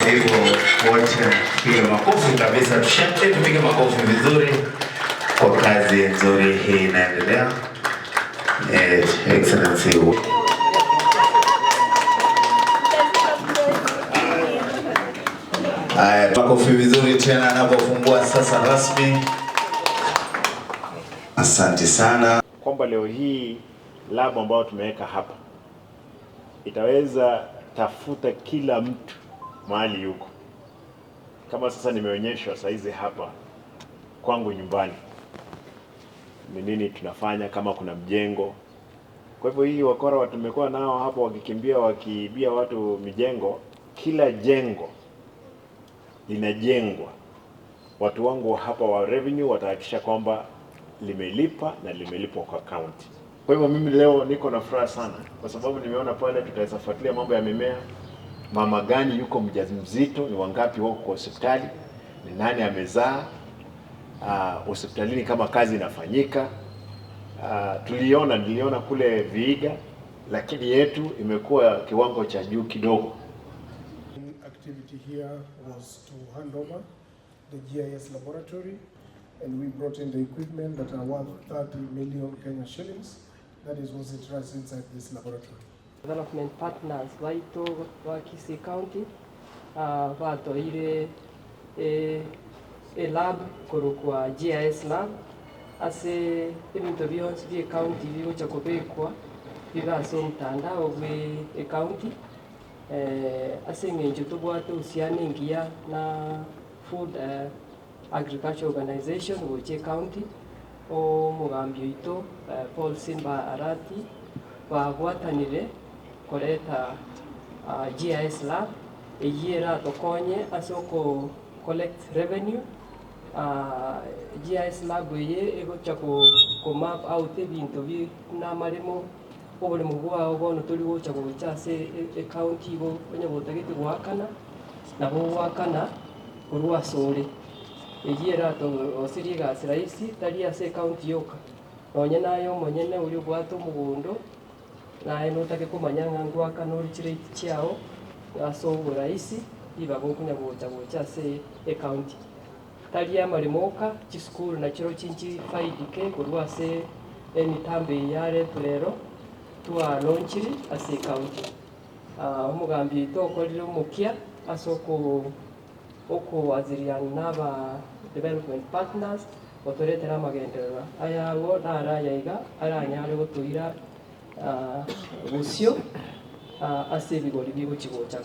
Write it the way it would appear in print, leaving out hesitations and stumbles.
Kwa hivyo wote tupige makofi kabisa, tushangilie, tupige makofi vizuri kwa kazi nzuri hii inaendelea. Excellency. Haya, makofi vizuri tena anapofungua sasa rasmi. Asante sana. Kwamba leo hii lab ambayo tumeweka hapa itaweza tafuta kila mtu mahali yuko. Kama sasa nimeonyeshwa saizi hapa kwangu nyumbani ni nini tunafanya, kama kuna mjengo. Kwa hivyo hii wakora tumekuwa nao hapo wakikimbia wakiibia watu mijengo, kila jengo linajengwa, watu wangu hapa wa revenue watahakikisha kwamba limelipa na limelipwa kwa county. Kwa hivyo mimi leo niko na furaha sana kwa sababu nimeona pale tutaweza fuatilia mambo ya mimea, mama gani yuko mjamzito, ni wangapi wako kwa hospitali, ni nani amezaa hospitalini, kama kazi inafanyika. Niliona kule Vihiga, lakini yetu imekuwa kiwango cha juu kidogo. Activity here was to hand over the GIS laboratory, and we brought in the equipment that are worth 30 million Kenya shillings. That is what it runs inside this laboratory. Development partners baito ba Kisii County batoire elab korokwa GIS lab ase ebinto bionsi bie county bigocha kobekwa bibe ase omotandao bwa ecounty ase eng'encho tobwate uhusiano engiya na Food Agriculture Organization gocha ecounty, omogambi oito Paul Simba Arati babwatanire koreta GIS lab eyio eratokonye ase oko collect revenue. GIS lab eye egocha ko map out ebinto bi buna amaremo, oboremo bwao bono tori gocha gocha ase ecounty igo onye gotagete goakana, nabo ogoakana korwa ase ore. Eyio eratoroserie egasi rahisi tari ase ecounty yoka, nonye naye omonyene oria obwate omogondo, naye notake komanya ng'a ngoakana ore chirate chiao ase oborahisi, ribaga okonya gocha gocha ase ecounty. Tari amaremo oka, chisukuru nachio chinchifaidike korwa ase emitambo eye yaretwa rero, twalaunchire ase ecounty. Omogambi oito okorire omokia ase okoaziriana na aba development partners gotoretera amagenderero aya abo naro aya iga aranyare gotoira bosio ase ebigori bigochi gochaka.